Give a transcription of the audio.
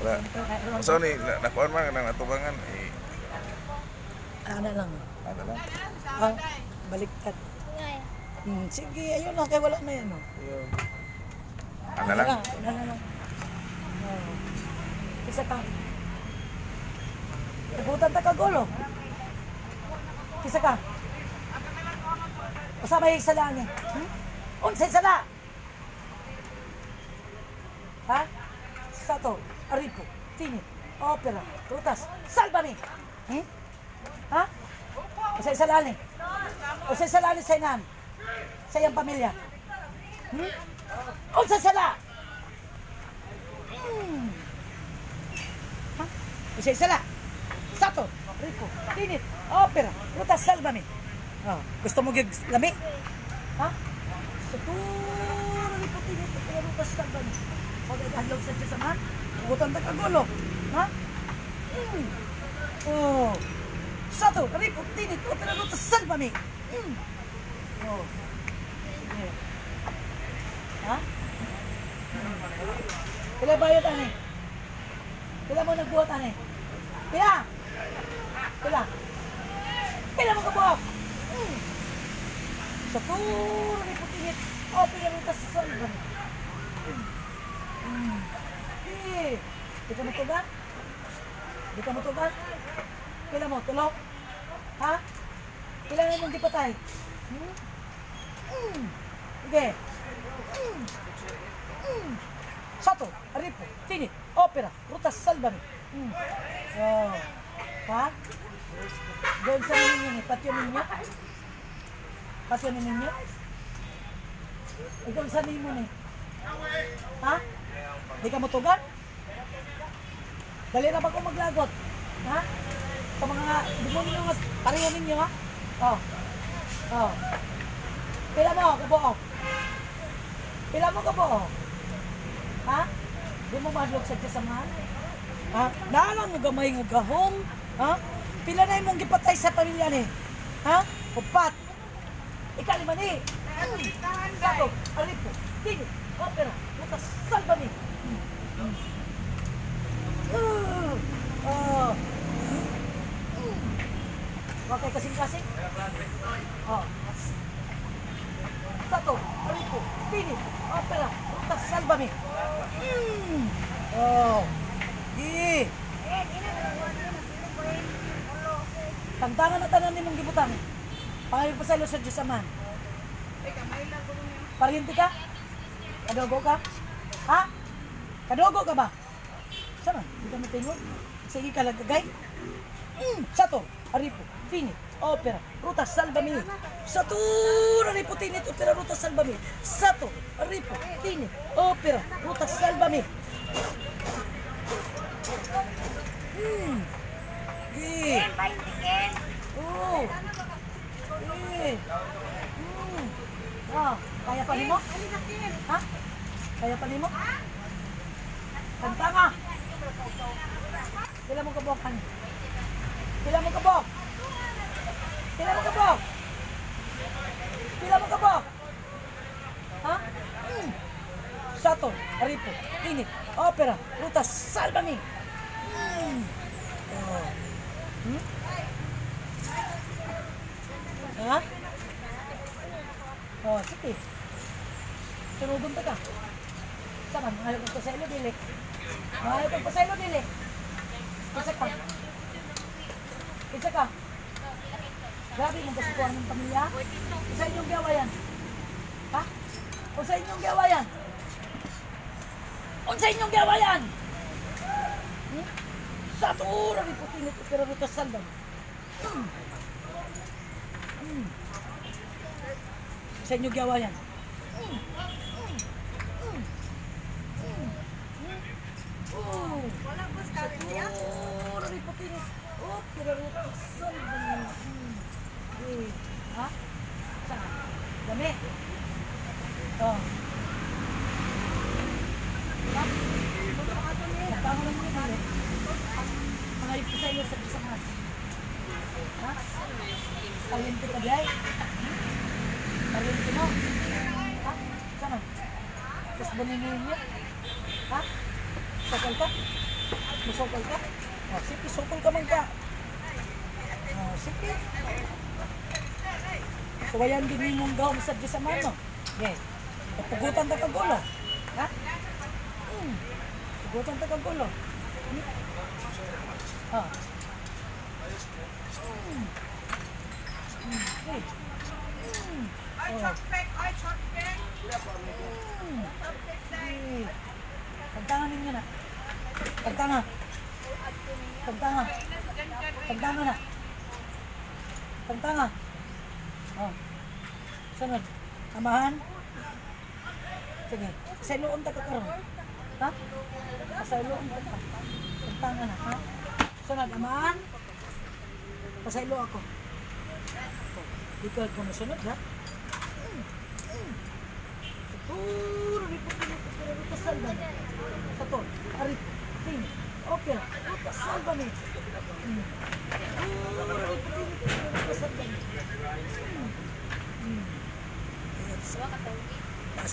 Wala. So ni nakuan man nang atubangan eh. Ana lang. Ano lang. Ah, baliktad. Sige, ayun lang. Kaya wala na yan. Oh. Ano lang. Ano na lang. Oh. Isa ka. Nabutan ta kagolo. Isa ka. Usa may sala ni. Hmm? Unsay sala? Ha? Sato, Aripo, Tinit, Opera, Rutas, Salvame. Hmm? Ha? Unsay sala ni? Unsay sala ni sa inan? Sa iyang pamilya? Hmm? Unsay sala? Hmm. Ha? Unsay sala? Sato, Rico, Tinit, Opera, Rutas, Salvame. Oh, gusto mo gyud lami? Ha? Sa turo ni Tinit, Opera, Rutas, Salvame. Pag-adlog sa Diyos Ama, utan ta kagulo. Ha? Mm. Oh. Sato, Rico, Tinit, Opera, Rutas, Salvame. Mm. Oh. Sige. Ha? Pila bayad ani? Pila mo nagbuhat ani? Pila? Pila? Pila mo kabuhat? Hmm. Sa puro ni putingit, o pila mo tas sa salban. Hmm. Eh, di ka matugan? Di ka matugan? Pila mo, tulo? Ha? Pila na mong gipatay? Hmm? Hmm. Sige. Hmm. Hmm. Sato, Aripo, Tinit, Opera, Rutas, Salvame. Hmm. Oh. Ha? Doon sa ninyo ni, patyo ninyo? Patyo ni ninyo? Ikaw sa nimo ni. Ha? Di ka motugan? Dali na ba kung maglagot? Ha? Sa mga demonyo nga pareho ninyo ha? Oh. Oh. Pila mo kabuo? Pila mo kabuo? Ha? Di mo mahadlok sa Diyos Amahan? Ha? Naalang mo gamay nga gahom? Ha? Pila na imong gipatay sa pamilya ni? Ha? Upat. Ikalima ni. Sato, Aripo, Tigil, Opera, Butas, Salvame. Mm. Oh. Mm. Okay, kasing-kasing? Oh. Sato, Aripo, Tinit, Opera, Rutas, Salvame. Mm. Oh. Di. Tangtangan na tanan nimong gibutang. Pangayon pa sa ilo sa Diyos Amahan. Paryente ka? Kadogo ka? Ha? Kadogo ka ba? Sama, di ka matingon. Sige ka lang kagay. Sato, Aripo, Tinit, Opera, Ruta, Salvame. Sato, Aripo, Tinit, Opera, Ruta, Salvame. Sato, Aripo, Tinit, Opera, Ruta, Salvame. Hmm. Eh. Oo. Eh. Hmm. Ah, kaya pa nimo? Ha? Kaya pa nimo? Kanta nga. Pila mo kabok kan? Pila mo kabok? Pila mo kabok? Pila mo kabok? Ha? Hmm. Sato, Aripo, Tinit, Opera, Rutas, Salvame. Hmm. Oh. Hmm? Ha? Oh, sige. Tunugon ta ka. Sama, mahal ko sa ilo dili. Mahal ko sa ilo dili. Isa ka. Isa ka. Grabe mong kasukuan ng pamilya. Sa inyong gawayan. Ha? O sa inyong gawayan? O sa inyong gawayan? Hmm? Sa tuura ni Putinit pero rutas saldan. Hmm. Hmm. Sa inyong gawayan. Hmm. Hmm. Hmm. Hmm. Hmm. Oh. Sa tuura ni Putinit. Oh, pero rutas saldan. Hmm. Eh. Ha? Saan? Dami. Oh. Ha? Nagtango ng mga dili. Mga ito sa iyo sa bisangas. Ha? Paryente ka biyay? Hmm? Paryente mo? Ha? Saan? Tapos buningin niyo? Ha? Sakal ka? Musukol ka? Oh, sige, sukol ka man ka. Oh, sige. Suwayan din nimong gawom sa Diyos sa mano. Okay. Pugutan ta kag ulo. Ha? Pugutan ta kag ulo. Ah. Okay. Ay, chopstick! Ay, chopstick! Okay. Pagtangan ninyo na. Pagtanga. Pagtanga. Pagtanga na. Pagtanga. Oh. Sunod. Amahan. Sige. Sa iloon ta ka karon. Ha? Sa iloon ta ka. Pagtanga na, ha? Sunod, amahan. Pasaylo ako. Ikaw ko musunod, ha? Puro ni puro puro ni salva. Sa to, ari, ting. Okay, puta salva ni. Puro ni puro puro salva ni.